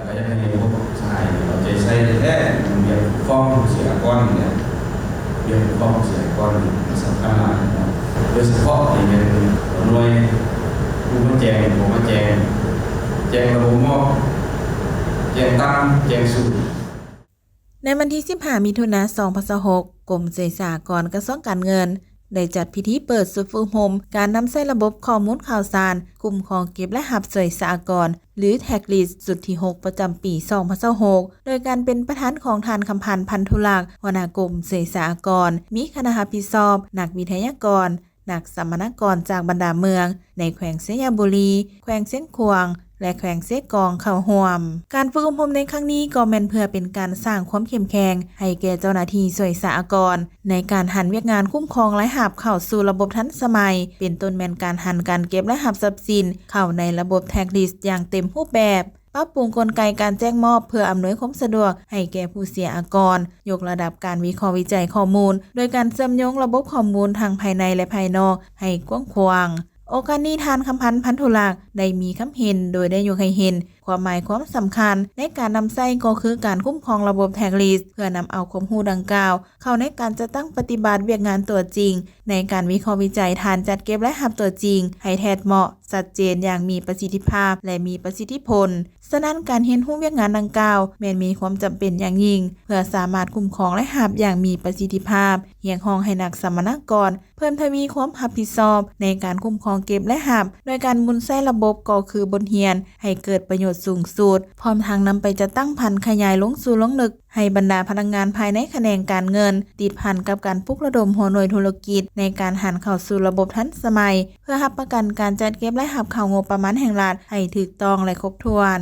ກໍຢາກໃຫ້ລະບົບສະຫາຍເອົາໃຈໃສ່ແທ້ໆ ເລື່ອງຄຸ້ມຄອງເສຍອາກອນນີ້ແຫຼະ. ເລື່ອງຄຸ້ມຄອງເສຍອາກອນນີ້ສຳຄັນຫຼາຍເນາະ ໂດຍສະເພາະນີ້ແມ່ນໜ່ວຍຜູ້ມາແຈ້ງ ບໍ່ມາແຈ້ງ ແຈ້ງແລ້ວບໍ່ມອບ ແຈ້ງຕ່ຳ ແຈ້ງສູງ. ໃນວັນທີສິບຫ້າ ມິຖຸນາ ສອງພັນຊາວຫົກ ກົມສ່ວຍສາອາກອນ ກະຊວງການເງິນ ໄດ້ຈັດພິທີເປີດຊຸດຝຶກອົບຮົມການນຳໃຊ້ລະບົບຂໍ້ມູນຂ່າວສານຄຸ້ມຄອງເກັບລາຍຮັບສ່ວຍສາອາກອນ ຫຼື Tax List ຊຸດທີຫົກ ປະຈຳປີ ສອງພັນຊາວຫົກ ໂດຍການເປັນປະທານຂອງທ່ານ ຄຳພັນ ພັນທຸລັກ ຫົວໜ້າກົມສ່ວຍສາອາກອນ, ມີຄະນະຮັບຜິດຊອບ, ນັກວິທະຍາກອນ, ນັກສຳມະນາກອນຈາກບັນດາເມືອງ ໃນແຂວງໄຊຍະບູລີ, ແຂວງຊຽງຂວາງ ແລະ ແຂວງເຊກອງເຂົ້າຮ່ວມ. ການຝຶກອົບຮົມໃນຄັ້ງນີ້ກໍແມ່ນເພື່ອເປັນການສ້າງຄວາມເຂັ້ມແຂງໃຫ້ແກ່ເຈົ້າໜ້າທີ່ສ່ວຍສາອາກອນ ໃນການຫັນວຽກງານຄຸ້ມຄອງລາຍຮັບເຂົ້າສູ່ລະບົບທັນສະໄໝ, ເປັນຕົ້ນແມ່ນການຫັນການເກັບລາຍຮັບຊັບສິນເຂົ້າໃນລະບົບ Tax List ຢ່າງເຕັມຮູບແບບ, ປັບປຸງກົນໄກການແຈ້ງມອບເພື່ອອຳນວຍຄວາມສະດວກໃຫ້ແກ່ຜູ້ເສຍອາກອນ, ຍົກລະດັບການວິເຄາະວິໄຈຂໍ້ມູນ ໂດຍການເຊື່ອມໂຍງລະບົບຂໍ້ມູນທັງພາຍໃນ ແລະ ພາຍນອກໃຫ້ກວ້າງຂວາງ. ໂອກາດນີ້ ທ່ານ ຄຳພັນ ພັນທຸລັກ ໄດ້ມີຄຳເຫັນ ໂດຍໄດ້ຍົກໃຫ້ເຫັນຄວາມໝາຍຄວາມສຳຄັນໃນການນຳໃຊ້ ກໍຄືການຄຸ້ມຄອງລະບົບ Tax List ເພື່ອນຳເອົາຄວາມຮູ້ດັ່ງກ່າວເຂົ້າໃນການຈັດຕັ້ງປະຕິບັດວຽກງານຕົວຈິງ ໃນການວິເຄາະວິໄຈຖານຈັດເກັບລາຍຮັບຕົວຈິງໃຫ້ແທດເໝາະ, ຊັດເຈນ, ຢ່າງມີປະສິດທິພາບ ແລະ ມີປະສິດທິຜົນ. ສະນັ້ນ ການຮຽນຮູ້ວຽກງານດັ່ງກ່າວ ແມ່ນມີຄວາມຈຳເປັນຢ່າງຍິ່ງ ເພື່ອສາມາດຄຸ້ມຄອງລາຍຮັບຢ່າງມີປະສິດທິພາບ. ຮຽກຮ້ອງໃຫ້ນັກສຳມະນາກອນເພີ່ມທະວີຄວາມຮັບຜິດຊອບໃນການຄຸ້ມຄອງເກັບລາຍຮັບ ໂດຍການໝູນໃຊ້ລະບົບກໍຄືບົດຮຽນໃຫ້ເກີດປະໂຫຍດສູງສຸດ, ພ້ອມທັງນຳໄປຈັດຕັ້ງຜັນຂະຫຍາຍລົງສູ່ລົງເລິກ ໃຫ້ບັນດາພະນັກງານພາຍໃນຂະແໜງການເງິນ ຕິດພັນກັບການປຸກລະດົມຫົວໜ່ວຍທຸລະກິດ ໃນການຫັນເຂົ້າສູ່ລະບົບທັນສະໄໝ ເພື່ອຮັບປະກັນການຈັດເກັບລາຍຮັບເຂົ້າງົບປະມານແຫ່ງລັດໃຫ້ຖືກຕ້ອງ ແລະ ຄົບຖ້ວນ.